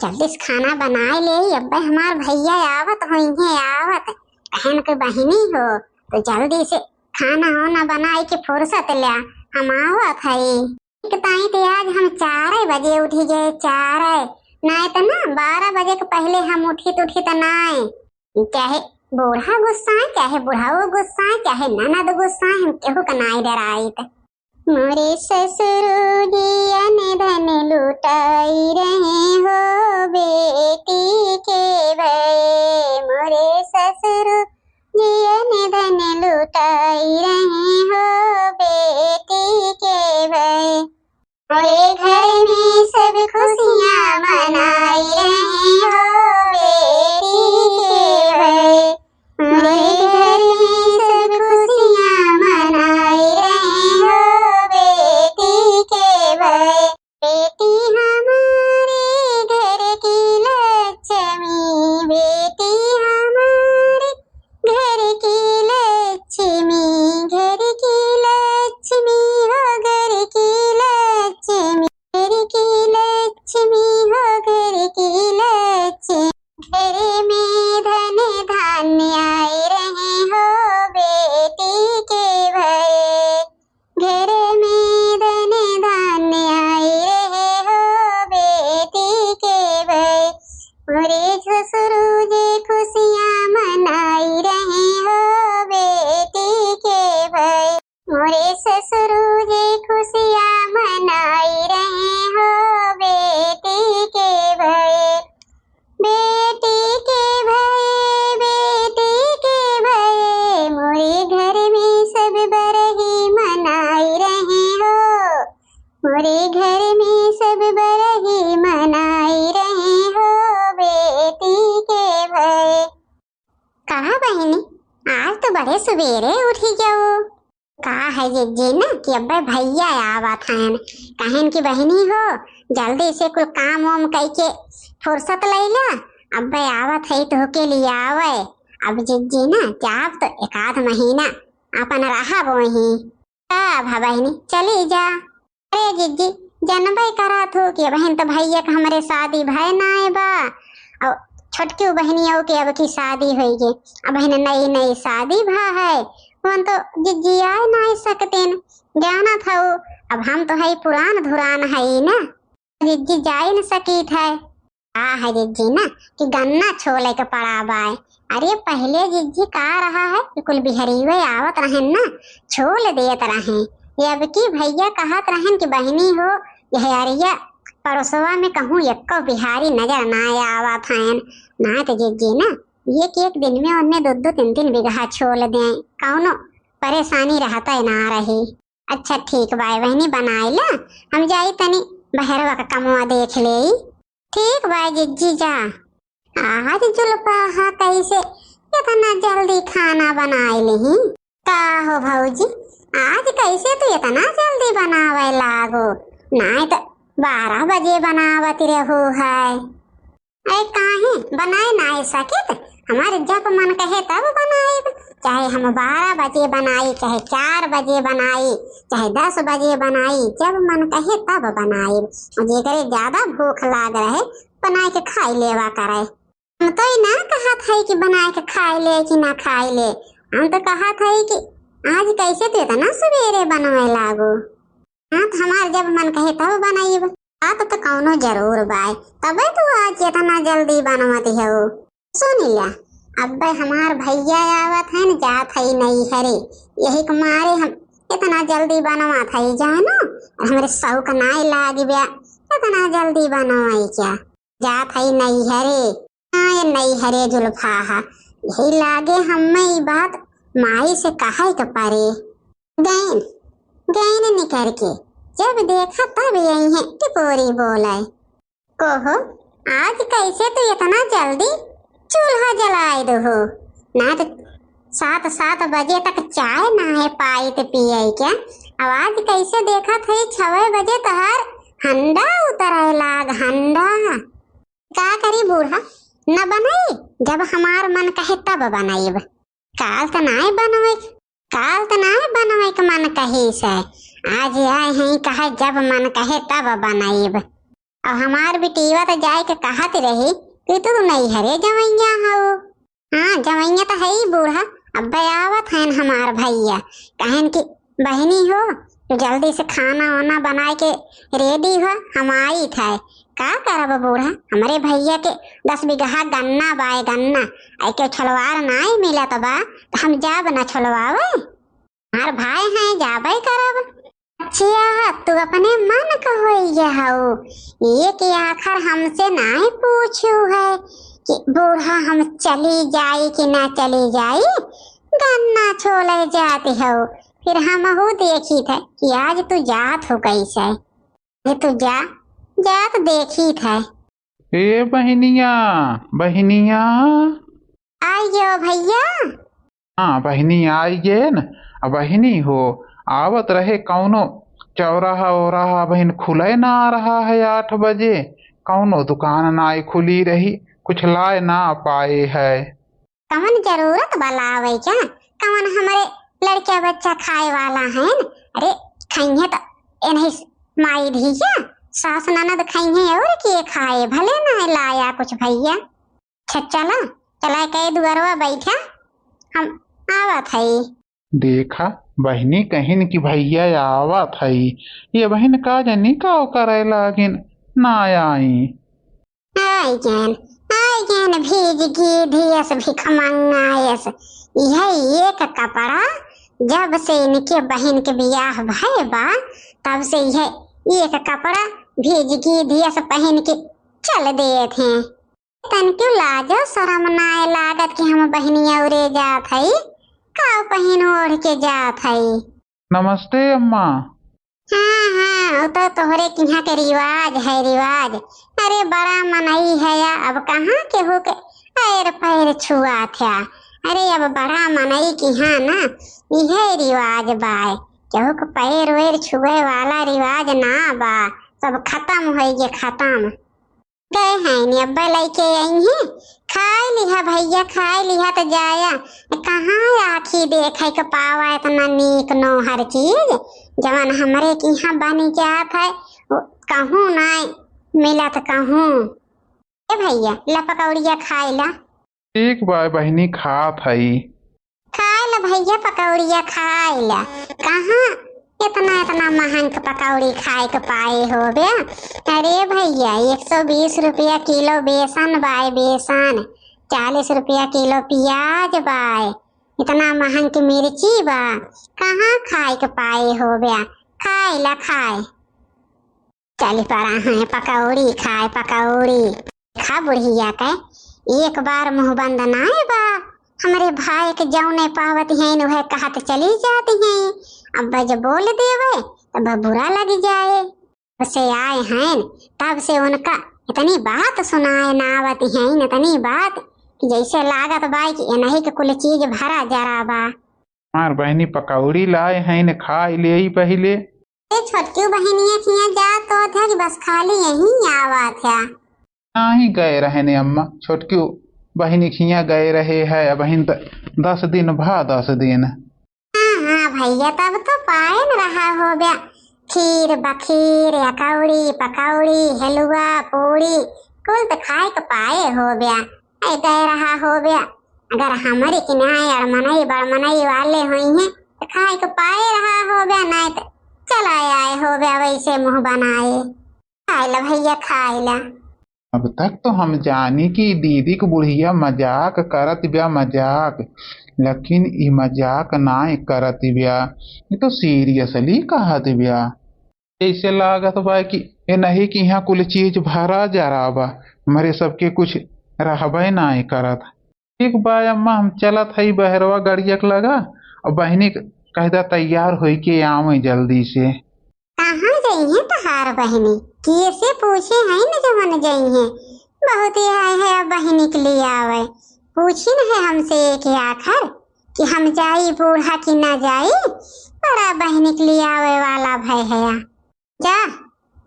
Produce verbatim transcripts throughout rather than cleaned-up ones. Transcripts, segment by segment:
जल्दी से खाना बनाए ले, अब्बे हमार भइया आवत होइहें, आवत। कहन के बहिनी हो, तो जल्दी से खाना होना बनाए के फुर्सत ल्या, हम आवत हई। एक ताई ते आज हम चार बजे उठी गए, चार, नाय त ना बारह बजे के पहले हम उठित उठित नाय। चाहे बूढ़ा गुस्साए, चाहे बुढ़ऊ गुस्साए, चाहे ननद गुस्साए, हम केहू के नाय डराइत। मोरे ससुर जी अन धन लुटाई रहे हो बेटी के भय, मोरे ससुर जी अन धन लुटाई रहे हो बेटी के भय। मोरे घर में सब खुशियाँ मनाई रहे हो बेटी के भय। मोरे घर में सब खुशियाँ मनाई रहे हो बेटी के भय। बेटी हमारे घर की लक्ष्मी, बेटी हमारे घर की लक्ष्मी, घर की लक्ष्मी हो, घर की लक्ष्मी, घर की लक्ष्मी हो, घर की लक्ष्मी। घर में धन धान्य आए रहे हो बेटी के भय, घर में धन धान्य आए रहे हो बेटी के भय। मोरे ससुर जी खुशियाँ मनाई रहे हो बेटी के भय, मोरे ससुर जी खुशियाँ मनाई रहे हो बेटी के भय, बेटी के भय, बेटी के भय। मोरे घर में सब बरही मनाई रहे हो, मोरे घर में सब बरही मनाई रहे हो बेटी के भय। कहा बहिनी, आज तो बड़े सुबेरे उठी गयो। का है जिज्जी ना कि अब्बे भइया आवत हैं, कहन कि बहिनी हो, जल्दी से कुल काम वाम कइके फुर्सत लइला, अब्बे आवत है तोहके लियावे। अब जिज्जी ना जाब तो एक आध महीना अपन रहब वहीं। का भा बहिनी, चली जा। अरे जिज्जी, जनबे करत हो कि अबहिन तो भइया के हमरे शादी भय नाय बा, और छोटकी बहिनियों के अब की शादी होई गे, अबहिन नई नई शादी भा है, वन तो जिज्जी आए नाय सकतेन, जानत हऊ, अब हम तो है पुरान धुरान है ना, जिज्जी जाए न सकीत है। का है जिज्जी ना कि गन्ना छोले के पड़ा बाय। अरे पहिले जिज्जी का रहा है कि कुल बिहरिये आवत रहेन ना, छोल देत रहें। ये अब की भइया कहत रहेन कि बहिनी हो, यह अरिया पड़ोसवा में कहूँ एक्को बिहारी नजर ना आवत हैं, ना तो जिज्जी ना एक एक दिन में उन्हें दो दो तीन तीन बीघा छोल दें, कौनो परेशानी रहता ना रही। अच्छा ठीक बाय बहिनी, बनाए ला, हम जाई तनी बहरवा का कमवा देख लेई। ठीक बाय जिज्जी जा। आज जुल्फा हा कैसे इतना जल्दी खाना बनाए लिही? का हो भौजी, आज कैसे तू इतना जल्दी बनावे लागो? नाय तो बारह बजे बनावत रहू है। अरे काहे बनाए नाय सकित? हमारे जब मन कहे तब बनाइब, चाहे हम बारह बजे बनाई, चाहे चार बजे बनाई, चाहे दस बजे बनाई, जब मन कहे तब बनाइब। और जेकरे ज्यादा भूख लाग रहे, बनाए के खाई लेवा करे। हम तो ई ना कहत है कि बनाए के खाई ले कि ना खाई ले, हम तो कहत है कि आज कैसे तू इतना सवेरे बनवे लागो। हाँ, तो हमार जब मन कहे तब बनाइब। बात तो कौनो जरूर बाय, तबे तू आज इतना जल्दी बनवत हो। सुनी ला, अब्बे हमार भैया आवत है न, जात है नैहरे, यही के मारे हम इतना जल्दी बनवत है जानो, और हमरे शौक नाय लागी ब्या इतना जल्दी बनवाई क्या। जात है नैहरे। हाँ, ये नैहरे जुल्फा हा, यही लागे हमें ई बात माई से कहे के परे। गैन, गैन निकर के, जब देखा तब यही है टिपोरी बोले। कोहो, आज कैसे तू इतना जल्दी चूल्हा जलाए दो हो? ना तो सात, सात बजे तक चाय ना है पाई तो पिए क्या? अब आज कैसे देखा थे छवे बजे तोहार हंडा उतरे लाग, हंडा। का करी बूढ़ा, न बनाई, जब हमार मन कहे तब बनाइब। काल त नाय बनवे, काल त नाय बनवे के मन कही से, आज आए हैं कहे जब मन कहे तब बनाइब। अब हमार बिटिया त जाए के कहत रही कि तू नैहरे जवैया हऊ। हाँ, जवैया त हई बूढ़ा, अब्बे आवत हन हमार भैया, कहन कि बहिनी हो, तू जल्दी से खाना वाना बनाए के ready हो, हम आइत है। का करब बूढ़ा, हमरे भैया के दस बीघा गन्ना बाय, गन्ना, ऐके छोलवार नाई मिलत बा, त हम जाब न छोलवावे। हमार भाई हैं, जाबे करब। अच्छा, तू अपने मन क होइए हऊ, एक आखर हमसे नाई पूछू है कि बूढ़ा हम चली जाई कि ना चली जाई, गन्ना छोले जाती हऊ, फिर हमहू देखी थे कि आज तू जात हो कैसे। ये तू जा, जात देखी थे। ए बहिनिया, बहिनिया। आइयो भैया। हाँ बहिनी, आइ गेन। आ बहिनी हो, आवत रहे कौनो चौराहा ओराहा, बहिन खुले ना रहा है आठ बजे, कौनो दुकान ना खुली रही, कुछ लाए ना पाए है। कवन जरूरत बा लावे का? कवन हमरे लड़का बच्चा खाए वाला हैं? अरे खइहे त एनही माई धी का, सास ननद खइहे और के खाए, भले ना लाया कुछ भैया। अच्छा चला, चला के दुआरवा बैठा, हम आवत हई। देखा, बहिनी कहिन कि भैया आवत हई, ये बहिन का जनी का करे लागिन, ना आई। आइ गेन, आइ गेन भीज गीधियस भिखमंगायस, यह एक कपड़ा जब से इनके बहिन के बियाह भय बा, तब से यह एक कपड़ा भीज गीधियस पहिन के चल देत हैं। तनिको लाजो शरम नाय लागत कि हम बहिनी औरे जात हई, का पहिन ओढ़ के जात हई। नमस्ते अम्मा। हाँ, हाँ, उ तो तोहरे किहाँ के रिवाज है, रिवाज। अरे बड़ा मनई है या, अब कहाँ केहू के पैर पैर छुआत है। अरे अब बड़ा मनई किहाँ ना, इहे रिवाज बाय। केहू के पैर वैर छुए वाला रिवाज ना बा, सब खतम होइगे, खतम। गए हैं नी, अब्बे लइके आई हैं। खाए लिहा भैया, खाए लिहा त जाया। कहाँ आँखी देखे के पावा इतना नीक नोहर चीज, जवन हमरे किहाँ बनी जात है, वो कहूँ नाय मिलत कहूँ। ए भैया, ला पकौड़िया खाए ला। ठीक बा बहिनी, खात हई। खाए ला भैया पकौड़िया, खाए ला। कहाँ इतना, इतना महंग के पकौड़ी खाए के पाए हो बे? अरे भैया, एक सौ बीस रुपया किलो बेसन बाय, बेसन, चालीस रुपया किलो पियाज बाय, इतना महंग के मिर्ची बा, कहाँ खाए के पाए हो बे? खाए ला, खाए। चली पड़ा हैं पकौड़ी खाए, पकौड़ी। खा बुढ़िया के एक बार मुँह बंद नाय बा। हमरे भाई के जौने पावत हैं उहे कहत चली जाती हैं। अब जब बोल देवे तब बुरा लग जाए। तब से आए हैं, तब से उनका इतनी बात सुनाए ना आवत हैं, इतनी बात कि जैसे लागत बा कि इन्हीं के कुल चीज भरा जरा बा। हमार बहिनी पकौड़ी लाए हैं, खाए ले पहिले। ए छोटकी बहिनिया किहाँ जात होत है कि बस खाली यहीं आवत है? नाहीं गए रहे ने अम्मा, छोटकी बहिनी किहाँ गए रहे है, अबहिन त दस दिन भा दस दिन। हाँ, हाँ भैया, तब तो पाए न रहा हो बे। खीर, बखीर, अकौड़ी, पकौड़ी, हलुआ, पूड़ी, कुल त खाए के पाए हो बे। ऐ गए रहा हो बे, अगर हमरे किनाए अड़मनई बड़मनई वाले होइहें, त खाए के पाए रहा हो बे, नाय त चला आए हो बे वैसे मुँह बनाए। खाए ला भैया, खाए ला। अब तक तो हम जानी कि दीदी के बुढ़िया मजाक करत ब्या, मजाक, लेकिन ई मजाक नाय करत ब्या, ई तो seriously कहत ब्या। जैसे लागत बा कि इन्हीं किहाँ कुल चीज भरा जरा बा, हमरे सबके कुछ रहबे नाय करत। ठीक बा अम्मा, हम चलत हई बहरवा गड़िया के लगा, और बहिनी के कह दा तैयार होई के आवे जल्दी से। कहाँ जइहें तहार बहिनी? केसे पूछे हैं न जवन जइहें, बहुत आए है अब बहिनी के लिए आवे, पूछी न है हमसे एक आखर कि हम जाई बूढ़ा कि ना जाई, बड़ा बहिनी के लिए आवे वाला भय है। जा,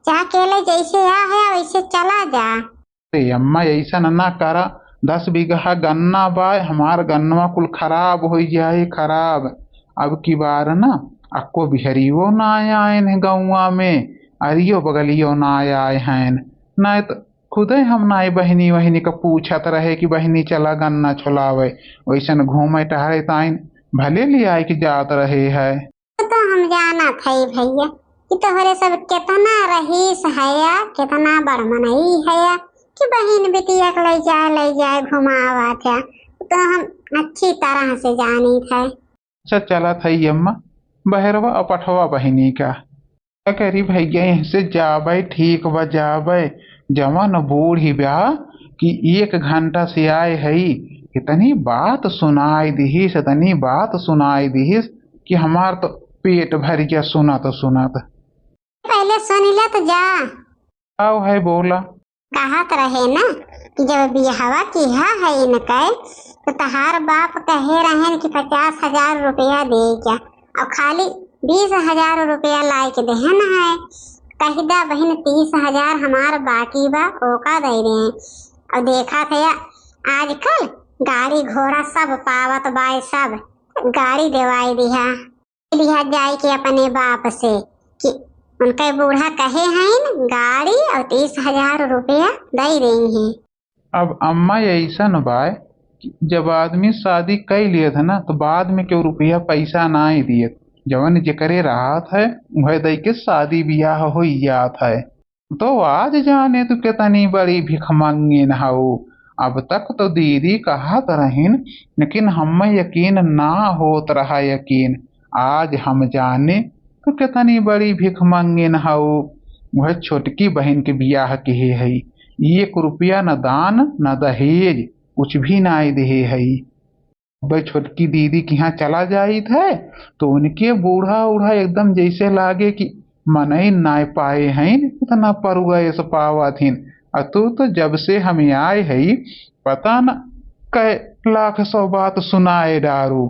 जा अकेले जैसे आ है वैसे चला जा। अरे अम्मा, ऐसा न ना करा, दस बीघा गन्ना बाय, हमार गन्नवा कुल खराब हो जाए, खराब। अब की बार ना अक्को बिहरियो ना आए हैं गौवा में, अरियो बगलियो ना आए हैं। नाहीं त खुदे हम नाहीं बहिनी वहिनी का पूछत रहे कि बहिनी चला गन्ना छोलावे, वैसन घूमे टहरे ताइन भले लियाए के जात रहे है। तो हम जानत हई भैया कि तोहरे सब केतना रईस हया, केतना बड़ मनई हया कि बहिन बिटिया के लई जाए, लई जाए घुमावत हया। तो हम अच्छी तरह से जानित है। अच्छा चलत हई अम्मा, बहरवा अपठवा बहिनी का। का करी भैया, यहीं से जाबे ठीक बा जाबे। जवन बूढ़ी बा कि एक घंटा से आए हई, इतनी बात सुनाई दिहिस, इतनी बात सुनाई दिहिस कि हमार तो पेट भर गया सुनत सुनत। पहले सुन ले तो जा। आओ है बोला। कहत रहे ना कि जब बियाहवा किहा है इनके तो तहार बाप कहे रहन कि पचास हजार रुपया दे क्या, और खाली बीस हजार रुपया लाए के देहन है। कह दा बहिन, तीस हजार हमार बाकी बा, ओका दे दे। और देखा थे आजकल गाड़ी घोड़ा सब पावत बाय, सब गाड़ी देवाई दिहा। लिहा जाए के अपने बाप से कि उनके बूढ़ा कहे हईन गाड़ी और तीस हजार रुपया दे देई हैं। अब अम्मा ऐसन बाय कि जब आदमी शादी कई लियत है ना तो बाद में केहू रुपया पैसा नाहीं दियत, जवन जेकरे रहत है वह दे के शादी बियाह हो जात है। तो आज जाने तू कितनी बड़ी भिखमंगिन हऊ। अब तक तो दीदी कहत रहिन, लेकिन हमें यकीन ना होत रहा यकीन। आज हम जाने तू कितनी बड़ी भिखमंगिन हऊ। वह छोटकी बहिन के बियाह किहे हई, एक रुपया न दान न दहेज, कुछ भी नाई दिहे हई। अबे छोटकी दीदी के यहाँ चला जाइत है तो उनके बूढ़ा उढ़ा एकदम जैसे लागे कि मनई नाय पाए हैं, इतना परुआ ऐसे पावत हिन। आ तू तो जब से हम आए हई पता न कै लाख सौ बात सुनाए डारू।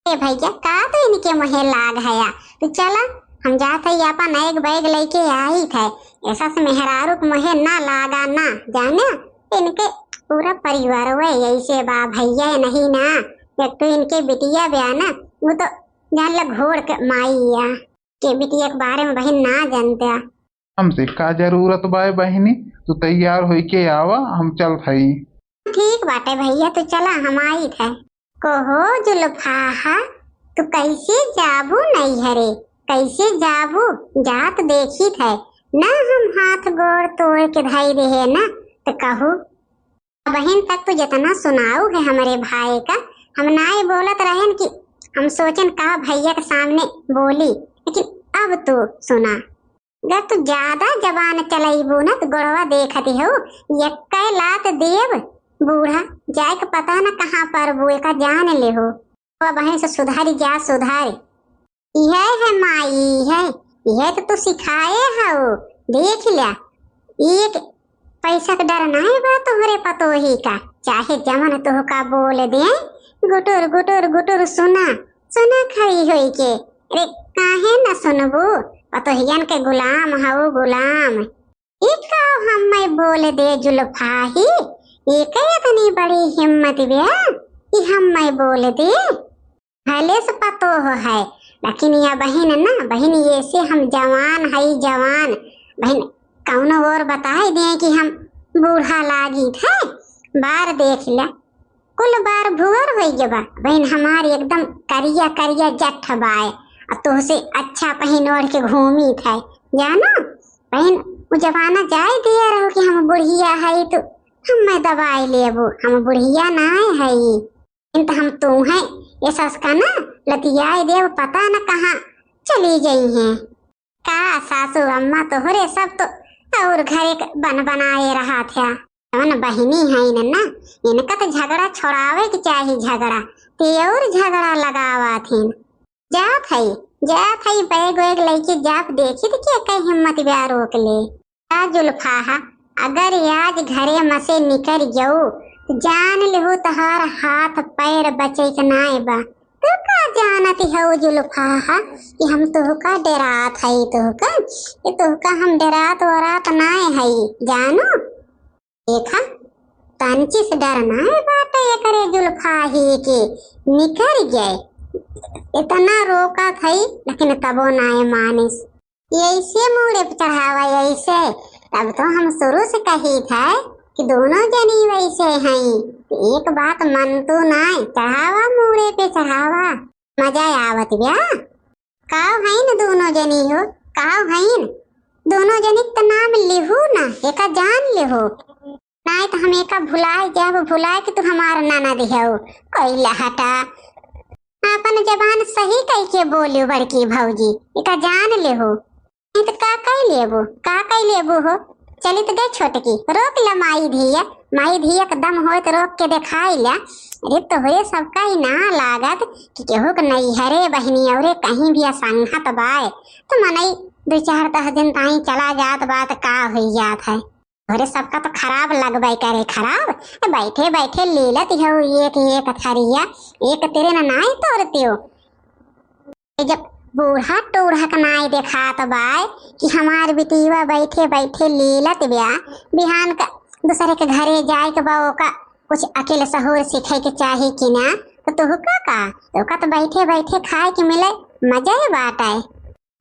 ए भैया, का तो इनके मुहे लाग हया? तो चला, हम जात हई अपन एक बैग लेके आइत है। ऐसा से मेहरारू के मुहे ना लागा ना, जाने इनके पूरा परिवार वे ऐसे बा भैया, नहीं ना। एक तो इनके बिटिया बया ना, वो तो जान ले घोड़ के माई या के बिटिया के बारे में बहिन ना जानते। हमसे का जरूरत बाय बहिनी, तू तैयार होई के आवा, हम चलत हई। ठीक बाटे भैया, तू चला, हम आइत है। कहो जुल्फाहा, तू कैसे जाबू नैहरे, कैसे जाबू? जात देखित है ना, हम हाथ गोड़ तोड़ के धई रहे ना, तो कहू। बहिन तक तू जितना सुनाऊ है हमरे भाई का, हम नाय बोलत रहन कि हम सोचन का भैया के सामने बोली, लेकिन अब तू सुना। अगर तू ज्यादा जबान चलइबू न त गोड़वा देखत हो, एक्कै लात देब बूढ़ा, जाए के पता न कहाँ परबू, एका जान लेहो। बहिन से सुधारी जा, सुधारी। इहे है माई, इहे, इहे तो तू सिखाए हऊ। देख ल्या, एक पैसा के डर नाहीं बा तोहरे पतोही का, चाहे जमन तोहका बोल दे, गुटुर, गुटुर, गुटुर सुना, सुना खड़ी होई के। अरे काहे न सुनबू, पतोहियन के गुलाम हऊ गुलाम। ई का हम्मै बोल दे जुल्फाही, ई के इतनी बड़ी हिम्मत बे, ई हम्मै बोल दे। भले से पतोह है, लेकिन या बहिन ना, बहिन ये से हम जवान हई, जवान। बहिन कौनो और बताई दे कि हम बूढ़ा लागित है, बार देख ले, कुल बार भुअर होई गए बा। बहिन हमार एकदम करिया करिया जठ बाय, आ तोहसे अच्छा पहिन ओढ़ के घूमित है, जानो। बहिन वो जमाना जाए दिया रहो कि हम बुढ़िया हई तो हम्मै दबाई लेबू, हम बुढ़िया नाय हई। इन त हम तूहै ये ससका ना लतियाए देब, पता न कहाँ चली जइहैं। का सासू अम्मा तोहरे सब तो और घरे क बन बनाए रहत ह्या। जवन बहिनी हईन ना, इनका त झगड़ा छोड़ावे के चाही झगड़ा, ते और झगड़ा लगावत हिन। जात हई, जात हई, बैग वैग लइके जात, देखित के कई हिम्मत बा रोक ले। का जुल्फाहा, अगर आज घरे मसे निकर गऊ, त जान लेहु तहार हाथ पैर बचे के नाय बा। तू का जानत हऊ जुल्फाहा कि हम तोहका डेरात हई, तोहका, कि तोहका हम डेरात वरात नाय हई, जानो? देखा, तंचिस डर नाय बाटे एकरे जुल्फाही के, निकर गए। इतना रोकत हई, लेकिन तबो नाय मानिस। ऐसे मूड़े पे चढ़ावा, ऐसे तब तो हम शुरू से कही थे कि दोनों जनी वैसे हैं। एक बात मन तू नाय, चढ़ावा मूड़े पे चढ़ावा, मजा आवत ब्या। काव हईन दोनों जनी हो, काव हईन? दोनों जनी के नाम लिहू ना, एका जान लिहू, नाय तो हम एका भुलाए जाब, भुलाए के तू हमार ननद हऊ। कोई लहटा, अपन जबान सही कई के बोलियो बड़की भौजी, एका जान लिहू। नहीं तो का कई लेबू, का कई लेबू हो? चलित गए छोटकी, रोक ले माई धिया, माई धिया के दम होए तो रोक के देखाई ले। अरे तोहरे सबका ही ना लागत कि केहू के नैहरे बहिनी औरे कहीं भी असंगत बाय, तो मनई दो चार दस दिन ताई चला जात बा तो का होई जात है। तोहरे सबका तो खराब लगबे करे, खराब। ए, बैठे बैठे लीलत हो एक एक थरिया, एक तेरे ना नाई तोड़ते हो। ए, जब बूढ़ा टूढ़ा के नाई देखात बाय कि हमार बिटिया बैठे बैठे लीलत ब्या, बिहान का दूसरे के घरे जाए के बा, ओका कुछ अकेल सहूर सीखे के चाही कि ना? तो तुहका का, ओका तो बैठे बैठे खाए के मिले, मजा ही बाटे।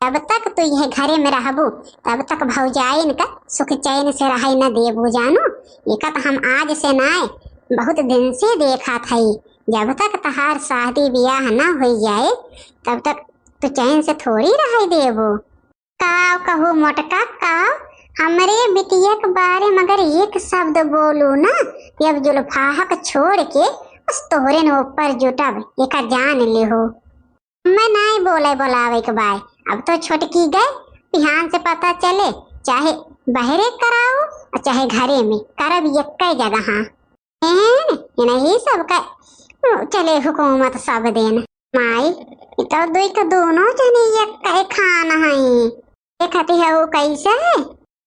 जब तक तू यह घरे में रहबू, तब तक भौजाइन का सुख चैन से रहे न देबू जानू। एका तो हम आज से नाय, बहुत दिन से देखा थई। जब तक तहार शादी ब्याह न होई जाए, तब तक तू चैन से थोड़ी रहे देबू। काव कहू मोटका, काव? हमरे बिटिया के बारे में अगर एक शब्द बोलू ना, कि अब जुल्फाह के छोड़ के बस तोहरे न ऊपर जुटब, एका जान लिहो। मैं नाई बोले बोलावे के बाय, अब तो छोटकी गए, बिहान से पता चले, चाहे बहरे कराओ और चाहे घरे में, करब यक्के जगह। हैं, ये नहीं सबका चले हुकूमत सब दिन। माई, ई तो दुई के दोनों जने यक्के खान हई। देखती है वो कैसे है?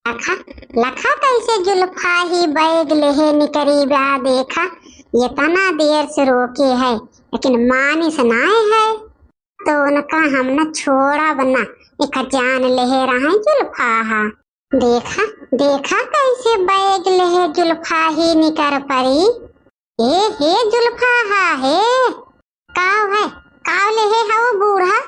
लखा, लखा कैसे जुल्फा ही बैग लेहे निकरी बा, देखा, ये तना देर से रोके है, लेकिन मानिस नाय है। तो उनका हम न छोड़ब ना, एक जान लेहे रहे जुल्फा हा। देखा, देखा कैसे बैग लेहे जुल्फा ही निकर परी। हे, हे जुल्फा हा, हे। काव है, काव लेहे हऊ बूढ़ा?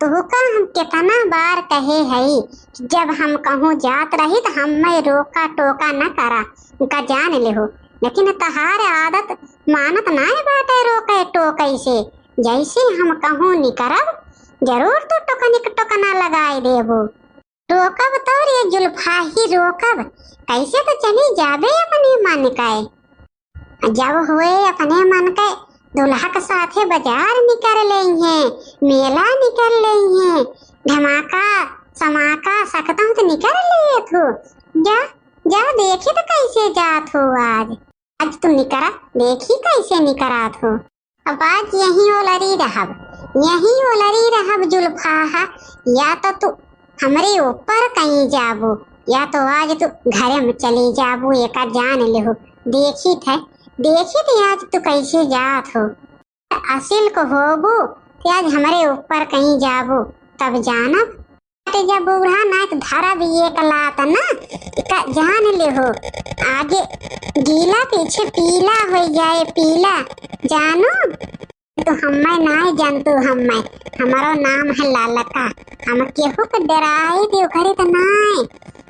तुहका हम केतना बार कहे हई कि जब हम कहूँ जात रही त हम्मे रोका टोका न करा, उनका जान लेहो। लेकिन तहार आदत मानत नाय बाटे रोके टोके से। जैसे हम कहूँ निकरब, जरूर तू टोकनिक टोकना लगाए देबो। रोकब तोर ये जुल्फा ही रोकब, कैसे तो चली जाबे अपने मन के। जब हुए अपने मन के दुल्हा के साथे बाजार निकर लेइहे, मेला निकर लेइहे, धमाका समाका सकतहूँ तो निकर लिए थू। जा, जा देखी तो कैसे जात हो आज। आज तू निकरा, देखी कैसे निकरात हो। अब आज यहीं ओलरी रहब, यहीं ओलरी रहब जुल्फाहा, या तो तू हमरे ऊपर कहीं जाबू, या तो आज तू घरे में चली जाबू, एका जान लेहो। देखी थे, देखी थे आज तू कैसे जात हो। असिल को होबू, ते आज हमरे ऊपर कहीं जाबू, तब जानब। हट जा बूढ़ा, नाय तो धरब एक लात ना, इका जान लेहो। आगे गीला पीछे पीला हो जाए, पीला। जानू, तू हम्मे नाय जानतू, हम्मे, हमारो नाम है ललका। हम केहू के डराई दी ओकरे त नाय।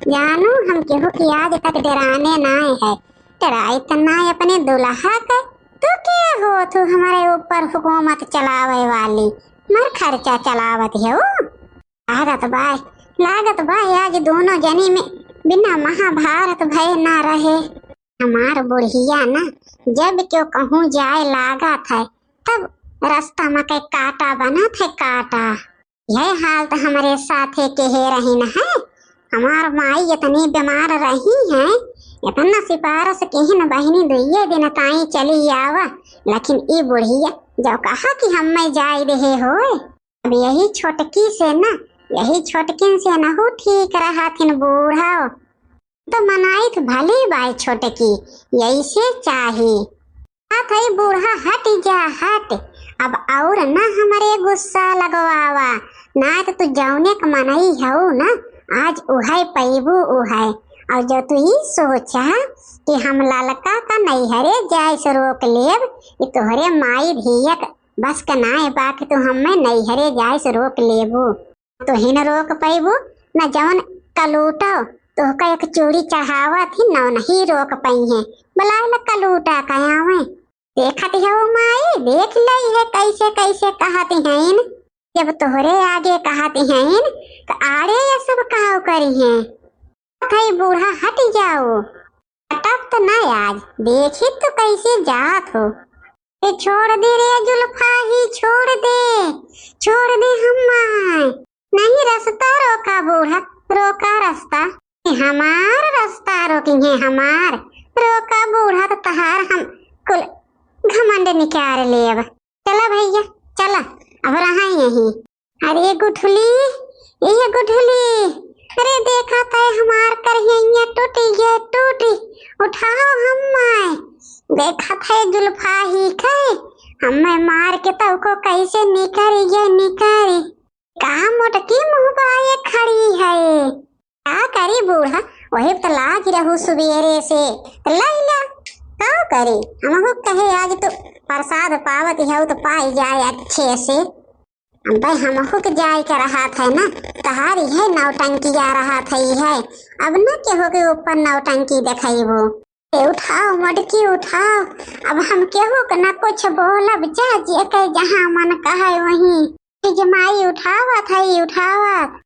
जानू, हम केहू के आज तक डराने नाय है। डराई त नाय अपने दुल्हा के। तू के हो, तू हमारे ऊपर हुकूमत चलावे वाली? मर खर्चा चलावत है वो। लागत बाय, लागत बाय, आज दोनों जनी में बिना महाभारत भय ना रहे। हमार बुढ़िया ना, जब क्यों कहूँ जाए लागत है, तब रास्ता में के काटा बनत है, काटा। यह हाल तो हमरे साथे केहे रही न है। हमार माई इतनी बीमार रही है, इतना सिफारिश किहिन बहिनी दुइये दिन ताई चली आवा, लेकिन ई बुढ़िया जो कहा कि हम्मे जाए देहे होए। अब यही छोटकी से ना, यही छोटकिन से नहु ठीक रहा थिन बूढ़ा। तो मनाइत भली बाय छोटकी, यही से चाही। आ थई बूढ़ा, हट जा हट, अब और ना हमरे गुस्सा लगवावा, ना तो तू जौने क मनई हऊ ना, आज उहै पैबू उहै। और जो तू ई सोचा कि हम ललका का नैहरे जाए से रोक लेब, ई तोहरे माई धियक बस के नाय बा कि तू हम्मे नैहरे जाए से रोक लेबू। तू ही न रोक पैबू, न जवन कलूटो, तोहका एक चूड़ी चढ़ावत ही, नौ नहीं रोक पइहें। बुलाए ला कलूटा का आवे। देखत हौ माई, देख लई है कैसे कैसे कहत हइन। जब तोहरे आगे कहत हइन, त आड़े ये सब काव करिहें? कथई बूढ़ा हट जाओ। हटब त ना आज, देखी तो कैसे जात हो। ए छोड़ दे रे जुल्फा ही, छोड़ दे, छोड़ दे हम्मा। नहीं रस्ता रोका बूढ़ा, रोका रस्ता। हमार रस्ता रोकिहें, हमार। रोका बूढ़ा, त तहार हम कुल घमंड निकार लेब। चला भइया, चला, अब रहा यहीं। अरे गुठली, ए गुठली, अरे देखत है हमार करिहइया टूटी गे, टूटी। उठाओ हम्मा। देखत है जुल्फा ही के, हम्मा मार के तउ को कैसे निकरी गे, निकरी। का मोटकी मुँह बाए खड़ी है। का करी बूढ़ा, वही त लाग रहू सुबेरे से, त लइला। का करी, हमहू कहे आज तो प्रसाद पावत हौ त पाई जाए अच्छे से। अबे हमहू के जाए के रहत है ना, तहार इहे नौटंकी आ रहत है, इहे। अब न केहू के ऊपर नौटंकी देखइबो। ए उठाओ मोटकी उठाओ, अब हम केहू के ना कुछ बोलब, जा जे के जहाँ मन कहे वहीं। ए जे माई उठावत है, उठावत।